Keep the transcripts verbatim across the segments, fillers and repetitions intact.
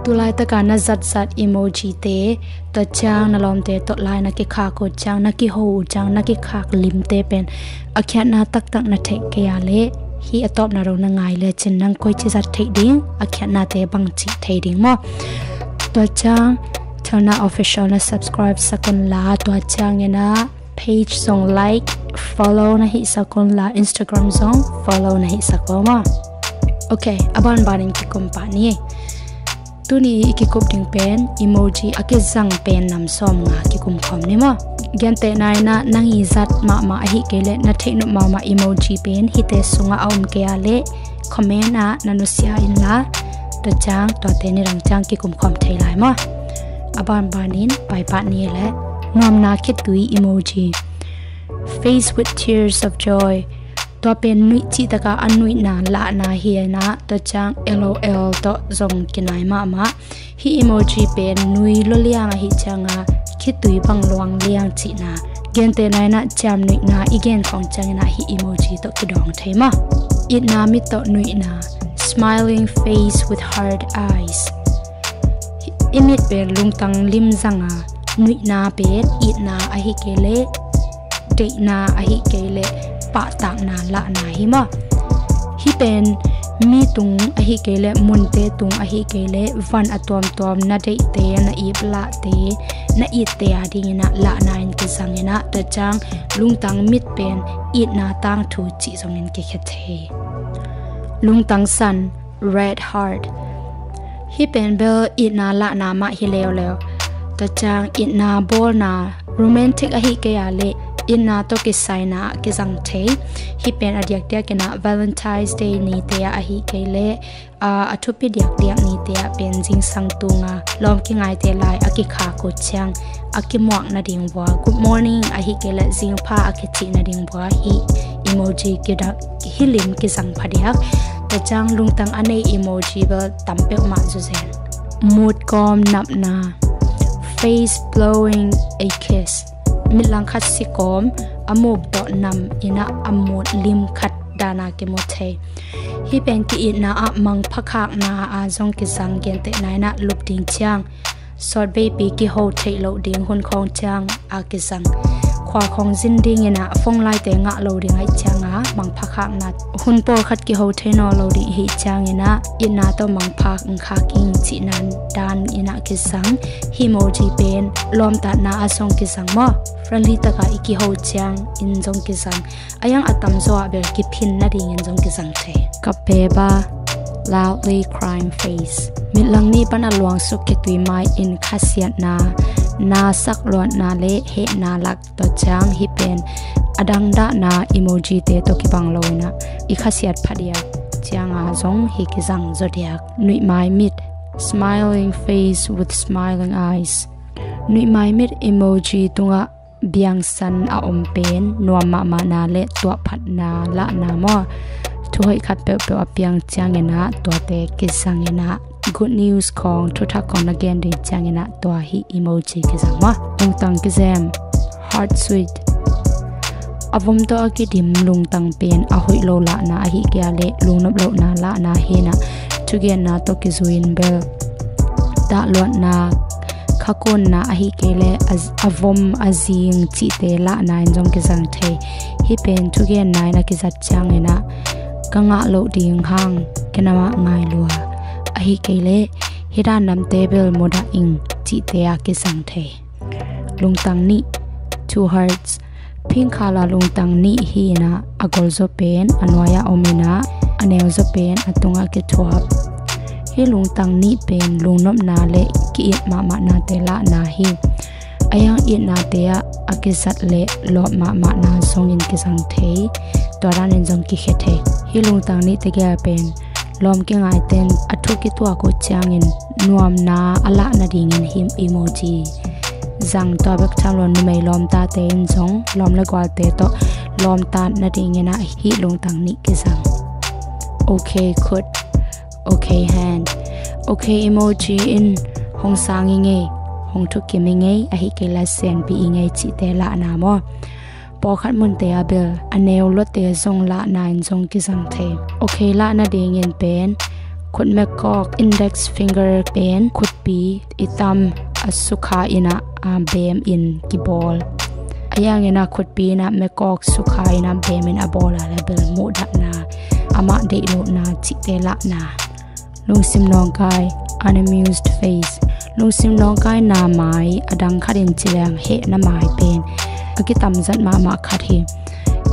Tulai taka na zatzat emoji te, tua ciang na lawmte tawh lai na kikhak uh ciang, na kiho uh ciang, na kikhak limte pen a khiatna taktak na theih kei a leh, hih a tawpna dong na ngai lecin nang koici zat theih ding, a khiatnate bangci thei ding maw? Tua ciang Telna Official na subscribe sak un la, tua ciangin ah page zong like, follow na hih sak un la, Instagram zong follow na hih sak un maw? Ok, a banbanin kikum pah ni. Tuni i kikup ding pen emoji a kizang pen nam sawmnga kikum khawm ni maw? Gentehna in ah nang i zat mahmah ahih kei leh na theih nop mahmah emoji pen hihte sungah a om kei a leh comment ah na nusia in la, tua ciang tuate nidang ciang kikum khawm thei lai maw? A banbanin paipah ni leh nuamna khitui emoji, face with tears of joy. Tua pen nuih cih taka a nuihna lahna hi in ah, tua ciang L O L tawh zong kinai mahmah. Hih emoji pen nui lua liang ahih cianga khitui bang luang liang cihna. Gentehna in ah ciamnuihna i gen khawng ciangin ah hih emoji tawh kidawng thei maw? Itna mit tawh nuihna, smiling face with heart eyes. I mit pen lungtang lim zanga, nuihna pen itna ahih kei leh, deihna ahih kei leh, pahtakna lahna hi maw? Hih pen mi tung ahih kei leh, munte tung ahih kei leh, van a tuamtuam na deihte, na iplahte, na itte a dingin ah lahna in kizang in ah, tua ciang lungtang mit pen itna tangthu cih zongin kikhia thei. Lungtang san, red heart. Hih pen bel itna lahna mah hi leuleu. Tua ciang itna bawlna, romantic ahih kei a leh itna tawh kisaina ah kizang thei. Hih pen a diakdiakin ah Valentine's Day nite ah ahih kei leh, a, a thupi diakdiak nite ah pen zingsang tunga lawm kingaite lai a kikhak uh ciang a kimuak nading vua, good morning ahih kei leh zingpha a kicih nading vua hih emoji kidak, hih lim kizang phadiak. Tua ciang lungtang a nei emoji bel tam peuhmah zuzen. Mut kawm napna, face blowing a kiss. Mitlang khat si kawm a muk tawh nam in ah a mut lim khat dana kimu thei. Hih pen ki-itna ah mangpha khakna a zong kizang, gentehna in ah lup ding ciang, sawtveipi kiho theih loh ding hun khawng ciang a kizang. Khua khawng zin dingin ah phone line-te ngah lo ding ahih cianga mangpha khakna, hun pawlkhat kiho thei nawn lo ding ahih ciangin ah itna tawh mangpha khak ing cihna danin ah kizang. Hih emoji pen lawmtatna a zong kizang maw? Friendly taka i kiho ciangin zong kizang. A iang a tamzaw ah bel kiphin nadingin zong kizang thei. Kapeba, loudly crying face. Mitlang nih pan a luangsuk khitui mai-in khasiatna, nasak luatna le hehna lak, tua ciang hih pen a dangdahna emoji-te tawh kibang lo in ah i khasiat phadiak cianga zong hih kizang zawdiak. Nuihmai mit, smiling face with smiling eyes. Nuihmai mit emoji tungah biangsan a om pen nuam mahmahna le tuahphatna lahna maw? Thuhoih khat peuhpeuh a piang ciangin ah tuate kizangin ah good news khawng, thuthak khawng na gen ding ciangin ah tua hih emoji kizang maw? Lungtang kizem, heart sweet. A vom tawh a kidim lungtang pen a hoih lo lahna ahih kei a le lungnop lohna lahna hi in ah, thugenna tawh kizui-in bel dahluatna, khakunna ahih kei le a, a vom a zing cihte lahna in zong kizang thei. Hih pen thugenna in a kizat ciangin ah ka ngah loh ding hang kei na mah ngai lua, ahih kei le hih dan damte bel mudah ing cihte ah kizang thei. Lungtang nih, two hearts. Pink color lungtang nih hi in ah, a golzaw pen a nuai-ah om in ah, a neuzaw pen a tungah kithuap. Hih lungtang nih pen lungnopna le ki-it mahmahnate lahna hi. A iang itnate ah a kizat le lawp mahmahna zongin kizang thei. Tua danin zong kikhia thei. Hih lungtang nih tegel pen lawm kingaite in a thu kituak uh ciangin nuamna a lah nadingin hih emoji zang. Tua bek tham lo, numei lawmtate in zong lawm le gualte tawh lawmtat nadingin ah hih lungtang nih kizang. Okay khut, okay hand, okay emoji in hong sang i ngei, hong thukim i ngei, ahih kei le senpi i ngei cihte lahna maw? Pawlkhat munte ah bel a neu luate zong lahna in zong kizang thei. Okay lah nadingin pen Khut mekawk, index finger, pen khutpi i tam a sukha in ah, a bem in kibawl. A hiang in ah khutpi in ah mekawk sukha in ah bem in a bawl a leh bel muhdahna, amah deih lohna cihte lahna. Lungsim nawngkai, unamused face. Lungsim nawngkaina mai, a dang khat in ci leng hehna mai pen a kitamzat mahmah khat hi.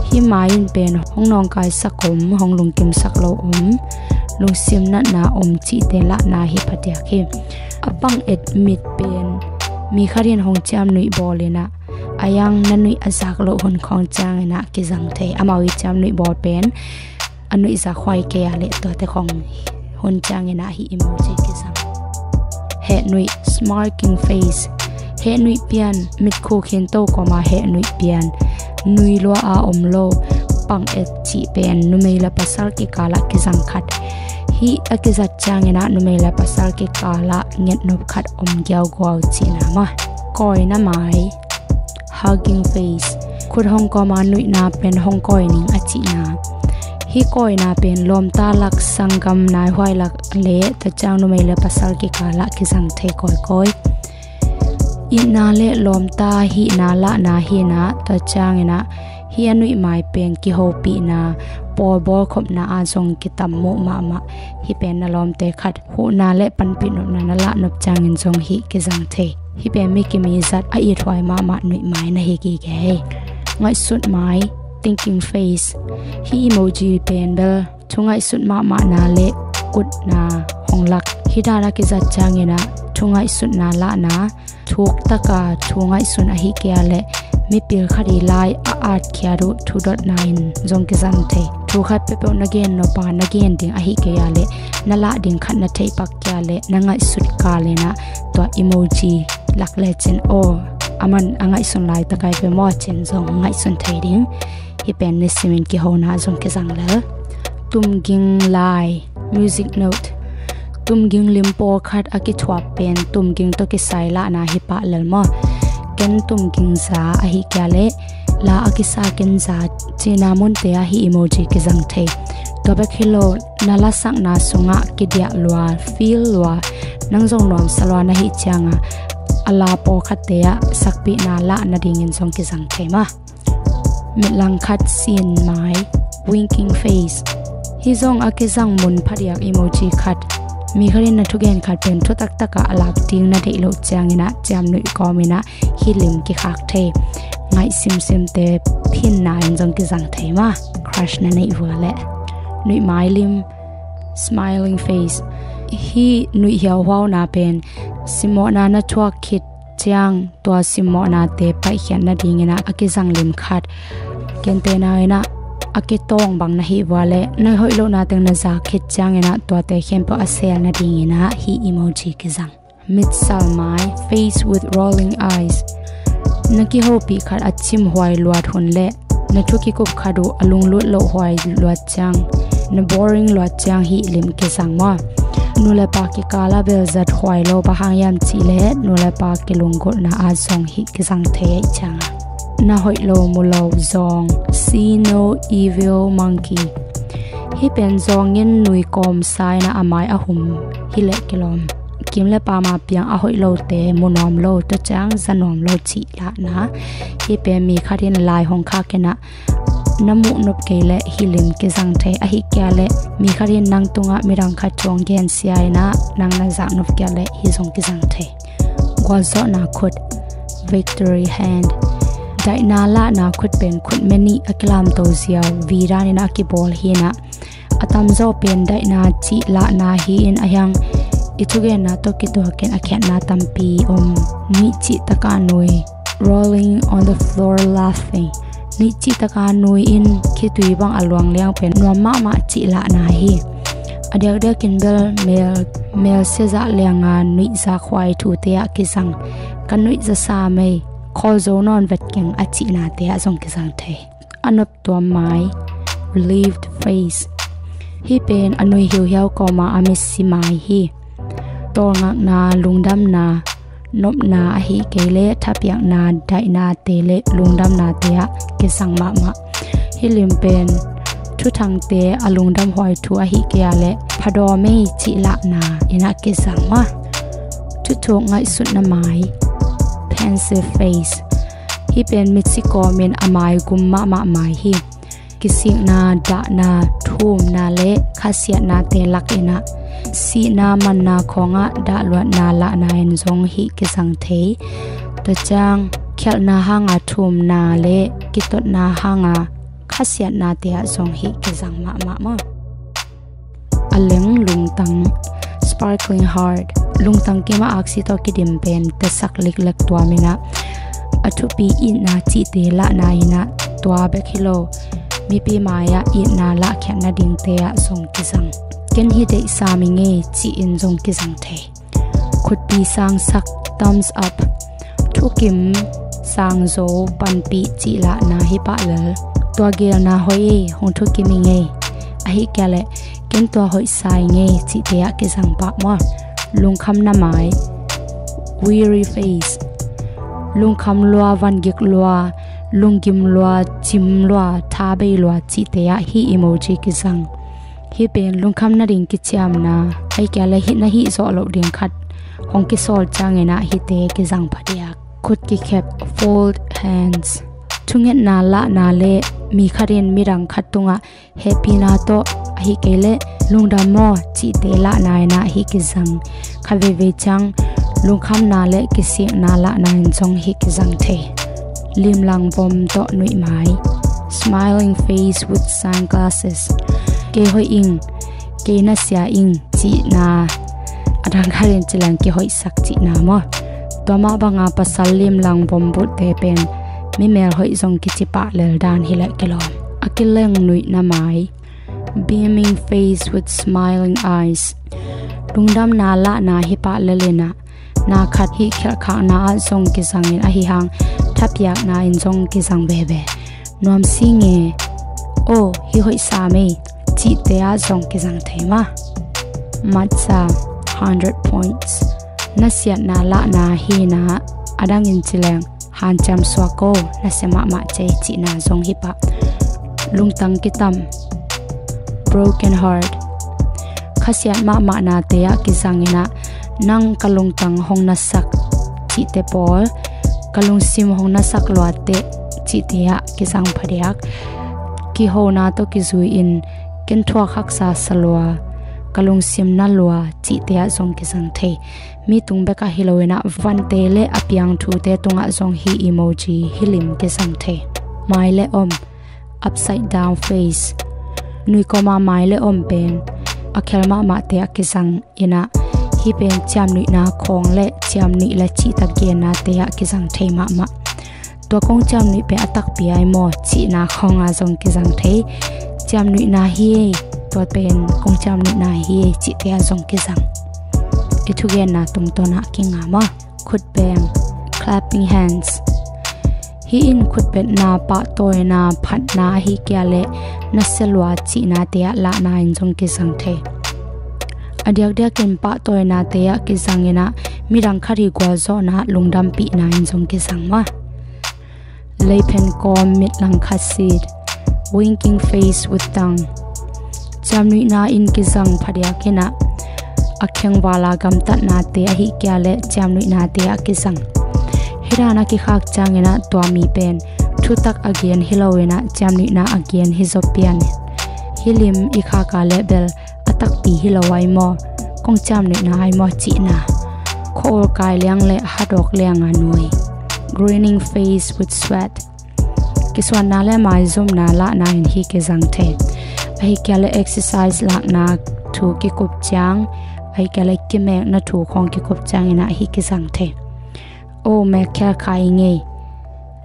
Hih mai in pen hong nawngkaisak om, hong lungkimsak lo om, lungsim natna om cihte lahna hi phadiak hi. A pang et mit pen mi khat in hong ciamnuih bawl in ah, a hiang na nuih a zak loh hun khawng ciang in ah kizang thei. Amau i ciamnuih bawl pen a nuih zak huai kei a leh tuate khawng hun ciang in ah hih emoji kizang. Hehnuih, smirking face. Hehnuih pian, mitkhuk hinto kawma hehnuih pian, nui lua a om lo, pang et cih pen numei le pasal kikal ah kizang khat. Hih a kizat ciang in ah numei le pasal kikal ah ngetnop khat om giauguau cihna maw. Kawina mai, hugging face. Khut hong kawma nuihna pen hong kawi ning a cihna. Hih kawina pen lawmta lak, sanggam naihuai lak le tua ciang numei le pasal kikal ah kizang thei kawikawi. Itna le lawmta hihna lahna hi in ah, tua ciang in ah hih a nuih mai pen kihopihna, pawlbawl khopna ah zong kitam muh mahmah. Hih pen na lawmte khat huhna le panpih nopna na lahnop ciangin zong hih kizang thei. Hih pen mi kim i zat a ithuai mahmah nuih mai na hi gige hi. Ngaihsut mai, thinking face. Hih emoji pen bel thu ngaihsut mahmahna le kutna hong lak. Hih dan a kizat ciang in ah thu ngaihsutna lahna, thuk taka thu ngaihsun ahi kei a leh mipil khat i lai a atkhiat uh thudotna in zong kizang thei. Thu khat peuhpeuh na gen nop a na gen ding ahi kei a leh na lah ding khat na theih pak kei a leh na ngaihsut kal in ah tua emoji lak lecin, aw, aman a ngaihsun laitak ai ve maw cin zong ngaihsun thei ding. Hih pen nisimin kihona zong kizang lel. Tumging lai, music note. Tumging lim pawlkhat a kithuap pen tumging tawh kisai lahna hi pah lel maw. Ken tumging za ahi kei a leh la a kisa ken za cihna munte ah hih emoji kizang thei. Tua bek hi lo, na lasakna sungah kidiah lua, feel lua, nang zong nuamsa lua na hih ciang a, a la pawlkhatte ah sakpihna lah nadingin zong kizang thei maw. Mitlang khat sin mai, winking face. Hih zong a kizang mun phadiak emoji khat. Mi khat in na thugen khat pen thutaktak ah a lak ding na deih loh ciang in ah ciamnuih kawm in ah hih lim kikhak thei. Ngaih simsimte phinna in zong kizang thei maw. Crush na neih vua leh. Nuih mai lim, smiling face. Hih nuih hiauhuauna pen simmawhna na thuak khit ciang tua simmawhnate paihkhiat nading in ah a kizang lim khat. Gentehna in ah a kitawng bang na hih vua leh na hoih lohna teng na za khit ciang in ah tuate khempeuh a sel nading in ah hih emoji kizang. Mitsal mai, face with rolling eyes. Na kihopih khat a cimhuai luat hun leh na thu kikup khat uh a lunglut loh huai luat ciang, na boring luat ciang hih lim kizang maw. Nu le pa kikal ah bel zat huai lo, bang hang hiam cih leh nu le pa kilunggulhna ah zong hih kizang thei ahih ciang a. Na hoih lo mu lo zawng, see no evil monkey. Hih pen zawng in nui kawmsa in ah a mai a hum hi leh kilawm. Kim le pama piang a hoih lote mu nuam lo, tua ciang za nuam lo cih lahna. Hih pen mi khat in lai hong khak in ah na muh nop kei leh hih lim kizang thei. Ahi kei a leh mi khat in nang tungah midang khat thu hong gensia in ah nang na zak nop kei a leh hih zong kizang thei. Gualzawhna khut, victory hand. Daihna lahna khut pen khut me nih a kilamto ziau, V dan in ah a kibawl hi in ah, a tamzaw pen daihna cih lahna hi in, a hiang i thugenna tawh kituakin a khiatna tampi om. Nuih cih taka nui, rolling on the floor laughing. Nuih cih taka nui in khitui bang a luang liang pen nuam mahmah cih lahna hi. A diakdiakin bel mel, mel siazah lianga nuih zakhuai thute ah kizang. Ka nuih zasa mei, khawl zo nawn vet keng a cihnate ah zong kizang thei. A nop tuam mai, relieved face. Hih pen a nui hiuhiau kawma a misi mai hi. Tawlngakna, lungdamna, nopna ahi kei leh thapiakna, daihnate le lungdamnate ah kizang mahmah. Hih lim pen Thuthangte a lungdam huai thu ahi kei a leh phadawm ei cih lahna in ah kizang maw. Thuthuk ngaihsutna mai, pensive face. Hih pen mitsi kawmin a mai gum mahmah mai hi. Kisikna, dahna, thumna le khasiatnate lak in ah sihna, manna khawngah dahluatna lahna in zong hih kizang thei. Tua ciang khialhna hanga thumna le kitotna hanga khasiatnate ah zong hih kizang mahmah maw. A leng lungtang, sparkling heart. Lungtang kimah aksi tawh kidim pen tasak liklek tuam in ah a thupi itna cihte lahna in ah tua bek hi lo, mipi mai-ah itna lahkhiat nadingte ah zong kizang. Ken hih deih sam ing ei ci-in zong kizang thei. Khutpi sangsak, thumbs up. Thukim, sangzo, panpih cih lahna hi pah lel. Tua gelna hoih ei, hong thukim ing ei, ahi kei a leh ken tua hoihsa ing ei cihte ah kizang pah maw. Lungkhamna mai, weary face. Lungkham lua, vangik lua, lunggim lua, cim lua, tha bei lua cihte ah hih emoji kizang. Hih pen lungkham nading kiciamna, ahi kei a leh hih na hih zawh loh ding khat hong kisawl ciangin ah hihte kizang phadiak. Khut kikhep, fold hands. Thungetna lahna le mi khat in midang khat tungah hehpihna tawh, ahi kei leh lungdam maw cihte lahna in ah hih kizang. Kha veivei ciang lungkhamna le kisikna lahna in zong hih kizang thei. Limlang vom tawh nuih mai, smiling face with sunglasses. Kei hoih ing, kei nasia ing cihna, a dang khat in ci leng kihoihsak cihna maw. Tua mah banga pasal limlang vom butte pen mi melhoih zong kici pah lel dan hi leh kilawm. A kileng nuihna mai, beaming face with smiling eyes. Lungdamna lahna hi pah lel in ah, na khat hih khialhkhakna ah zong kizangin ahi hang thapiakna in zong kizang veve. Nuam si ing e, aw hih hoih sam ei cihte ah zong kizang thei maw. Matsa, hundred points. Nasiatna lahna hi in ah, a dangin ci leng hanciam suak o, nasia mahmah ci ei cihna zong hi pah. Lungtang kitam, broken heart. Khasiat mahmahnate ah kizang in ah, nang ka lungtang hong nasak cihte pawl, ka lungsim hong nasak luateh cihte ah kizang phadiak. Kihona tawh kizui-in ken thuak haksa sa lua, ka lungsim na lua cihte ah zong kizang thei. Mi tung bekah hi lo in ah, vante le a piang thute tungah zong hih emoji, hih lim kizang thei. Mai le om, upside down face. Nuikoma mai le om pen a khel mahmahte ah kizang in ah, hih pen ciamnuihna khawng le ciamnuih le cihtak gennate ah kizang thei mahmah. Tua kong ciamnuih pen a takpi ai maw cihna khawng ah zong kizang thei. Ciamnuihna hi ei, tua pen kong ciamnuihna hi ei cihte ah zong kizang. I thugenna tungtawn ah kinga maw. Khutbeng, clapping hands. Hih in khutbetna, pahtawina, phatna ahi kei a leh nasia lua cihnate ah lahna in zong kizang thei. A diakdiakin pahtawinate ah kizang in ah, midang khat i gualzawhna ah lungdampihna in zong kizang maw. Leiphen kawm, mitlang khat sit, winking face with tongue. Ciamnuihna in kizang phadiak in ah, a khengval a gamtatnate ahi kei a leh ciamnuihnate ah kizang. Hih dan a kikhak ciangin ah tua mi pen thutak a gen hi lo in ah ciamnuihna a gen hi zaw pian. Hih lim i khak a leh bel a takpi hi lo ai maw, kong ciamnuihna ai maw cihna. Khua-ul kai liang le hadawk liang a nuai. Grinning face with sweat. Kisuanna le maizumna lahna in hih kizang thei. Ahi kei a leh exercise lakna thu kikup ciang, ahi kei a leh kimekna thu khawng kikup ciangin ah hih kizang thei. Aw, mek khial kha ing ei,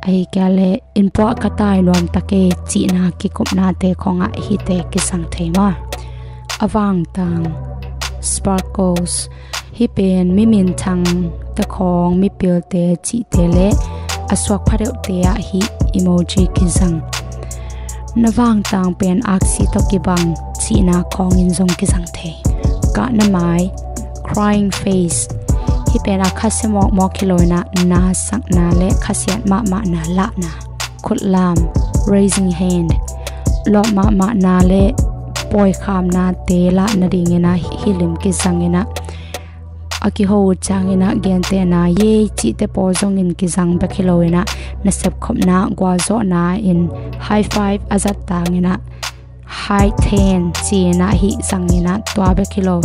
ahi kei a leh innpuah ka tai nuam tak ei cihna kikupnate khawngah hihte kizang thei maw. A vangtang, sparkles. Hih pen mi minthangte khawng, mipilte cihte le a suak phadeuhte ah hih emoji kizang. Na vangtang pen aksi tawh kibang cihna khawngin zong kizang thei. Kahna mai, crying face. Hih pen a khasia mawkmawk hi lo in ah nasakna le khasiat mahmahna lahna. Khutlam, raising hand. lawp mahmahna le pawikhamnate lah nadinginah hih lim kizanginah a kiho uh cianginah gentehna yei cihte pawl zongin kizang bek hi loinah nasep khopna gualzawhna in high five a zat tanginah high ten cinah hih zanginah tua bek hi lo.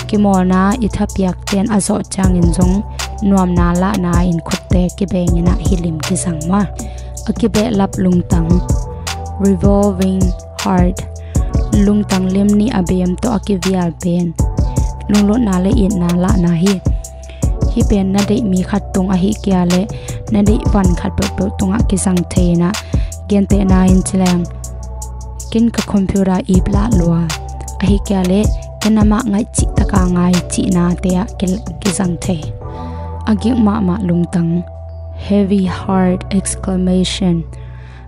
Kimawlna i thapiakten a zawh ciangin zong nuamna lahna in khutte kibenginah hih lim kizang maw. A kibehlap lungtang, revolving heart, lungtang lim nih a bem tawh a kivial pen lunglutna le itna lahna hi. Hih pen na deih mi khat tung ahih kei leh na deih van khat peuhpeuh tungah kizang thei inah gentehna in ci leng ken ka computer ip lah lua ahih kei leh ken amah ngaih cih taka ngai cihnate ah kizang thei. A gik mahmah lungtang, heavy heart exclamation,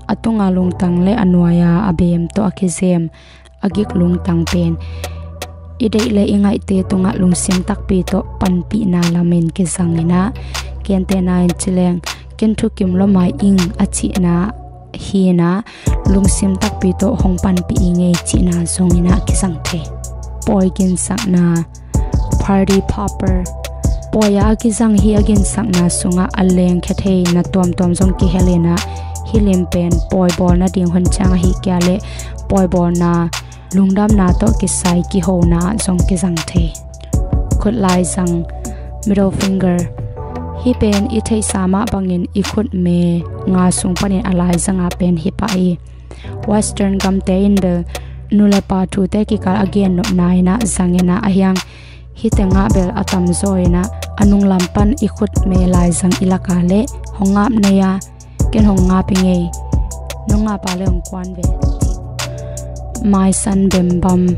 a tunga lungtang le a nuaia a bem tawh a kizem a gik lungtang pen i deih le i ngaihte tungah lungsim takpi tawh panpihna lamin kizanginah gentehna in ci leng ken thukim lua mai ing a cihna hinah lungsim takpi tawh hong panpih i ngei cihna zonginah kizang thei. Pawi ginsakna, party popper, pawi a kizang hi a ginsakna sungah a lengkhia thei na tuamtuam zong kihelinah hih lim pen pawi bawl nading hun ciang ahih kei leh pawi bawlna lungdamna tawh kisai kihona zong kizang thei. Khut laizang, middle finger, hih pen i theihsa mah bangin i khutme nga sung panin a laizanga pen hi pah hi. Western gamte in bel nu le pa thute kikal a gennopna inah zanginah ahiang hih tengah bel a tamzaw inah a nunglam pan i khutme laizang i laka le hong ngap nei a ken hong ngap i ngei, nong ngap a le hong kuan ve. Maisan bembam,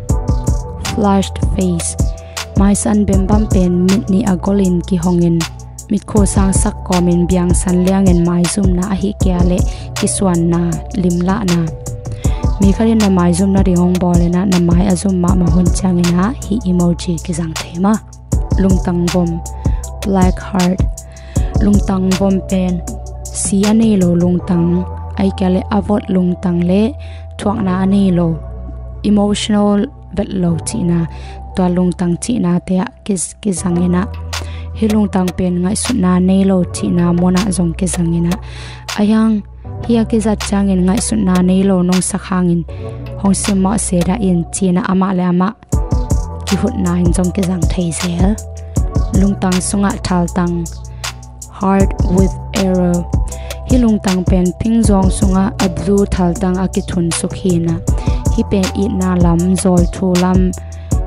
flushed face, maisan bembam pen mit nih a golin kihongin mitkhu sangsak kawmin biangsan liangin maizumna ahih kei leh kisuanna limlahna. Mi khatin na maizum nading hong bawlinah na mai a zum mahmah hun cianginah hih emoji kizang thei maw. Lungtang vom, black heart, lungtang vom pen si a nei lo lungtang ahih kei leh a vot lungtang le thuakna a nei lo, emotional vet lo cihna, tua lungtang cihnate ah kizanginah hih lungtang pen ngaihsutna nei lo cihna munah zong kizanginah ahiang hih a kizat ciangin ngaihsutna nei lo nong sak hangin hong simmawh sedah in cinah amah le amah kihutna in zong kizang thei zel. Lungtang sungah thaltang, heart with arrow, hih lungtang pen pingzawng sungah a blue thaltang a kithunsuk hinah hih pen itna lam, zawlthu lam,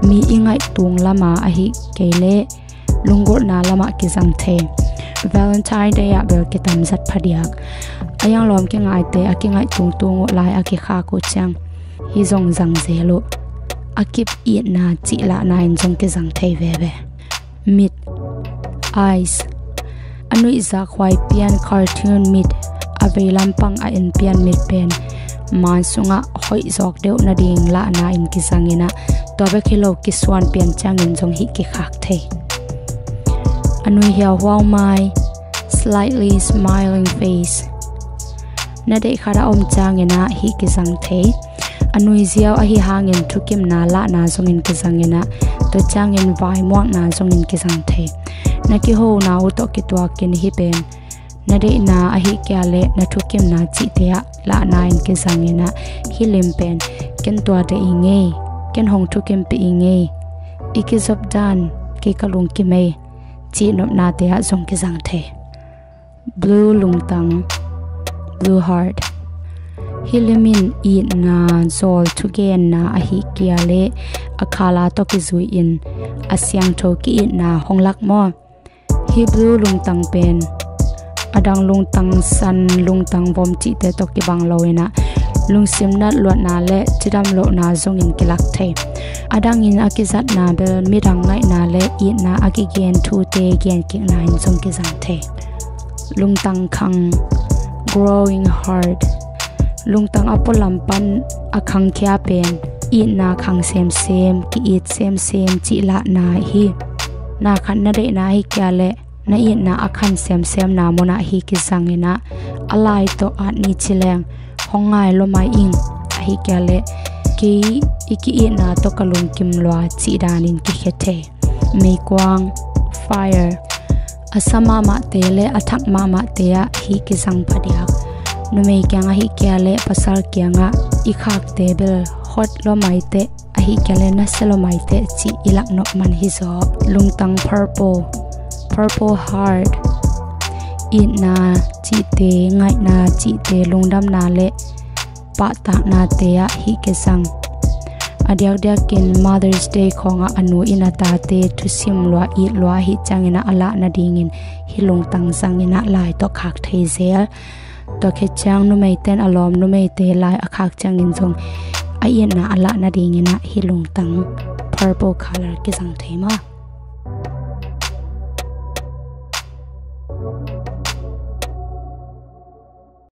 mi i ngaihtung lama ahih kei leh lunggulhna lamah kizang thei. Valentine Day ah bel kitamzat phadiak. A ianglawm kingaite a kingaih tungtung uh lai a kikhak uh ciang hih zong zang zel uh. A kip itna cihlahna in zong kizang thei veve. Mit, eyes, a nuihzak huai pian cartoon mit, a veilampang a en pian mit pen man sungah hoih zawk deuh nading lahna in kizanginah tua bek hi lo kisuan pian ciangin zong hih kikhak thei. A nui hiauhuau mai, slightly smiling face, na deih khat a om cianginah hih kizang thei. A nuiziau ahi hangin thukimna lahna zongin kizanginah tua ciangin vaimuakna zongin kizang thei. Na kihona uh tawh kituakin hih pen na deihna ahih kei leh na thukimna cihte ah lahna in kizanginah hih lim pen ken tua deih i ngei, ken hong thukimpih i ngei, i kizop dan kei ka lungkim ei cihnopnate ah zong kizang thei. Blue lungtang, blue heart, hih lim in itna, zawl thugenna ahih kei leh a khala tawh kizui-in a siangtho ki-itna hong lak maw. Hih blue lungtang pen a dang lungtang san, lungtang vom cihte tawh kibang loinah lungsim natluatna le cidam lohna zongin kilak thei. A dangin a kizatna bel midang ngaihna le itna a kigen thute genkikna in zong kizang thei. Lungtang khang, growing heart, lungtang a pualam pan a khangkhia pen itna khang semsem, ki-it semsem cihlahna hi. Na khat na deihna hi kei leh na itna a khan semsemna munah hih kizanginah a lai tawh at ni ci leng hong ngai lua mai ing Ahih kei leh kei i ki-itna tawh ka lungkim lua cih danin kikhia thei. Meikuang, fire. A sa mahmahte le a thak mahmahte ah hih kizang phadiak. Numei kiang ahih kei leh pasal kiangah i khakte bel hot lua maiteh, ahih kei leh nasia lua maiteh cih i laknop man hizaw. Lungtang, purple, purple heart. Itna cihte, ngaihna cihte, lungdamna le pahtaknate ah hih kizang. A diakdiakin Mother's Day khawngah a nu in a tate thusim lua, it lua ahih ciangin ah a lah nadingin hih lungtang zangin ah lai tawh khak thei zel. Tua khit ciang numeite'n a lawm numeite lai a khak ciangin zong a itna a lah nadingin ah hih lungtang, purple color, kizang thei maw?